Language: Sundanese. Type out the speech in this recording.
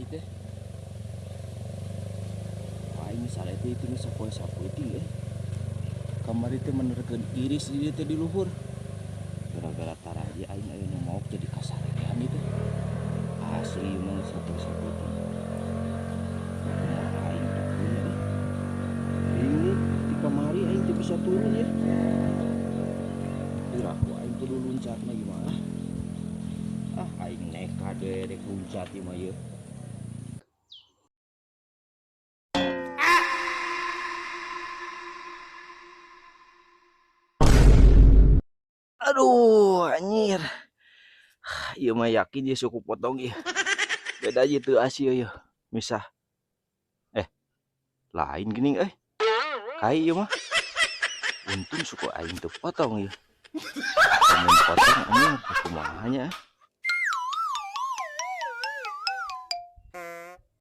Teh. Aing salah itu geus sapoe-sapoe eh. Kamari teh menerkeun iris di dieu teh di luhur. Gara-gara taraje aing ayeuna maok jadi kasarean ieu teh. Asli ieu mah geus sapoe-sapoe teh. Kumaha aing turun ya. Ini di kamari aing teu bisa turun ya. Piraku aing kudu loncatna gimana? Ah, aing nekat deh rek loncat ieu mah ieu. Aduh, anjir. Ieu mah yakin ieu suku potong ieu. Beda aja teu asih ieu. Misah. Lain geuning euy. Kai ieu mah. Untung suku aing teu potong ieu. Lamun potong anjir kumaha nya.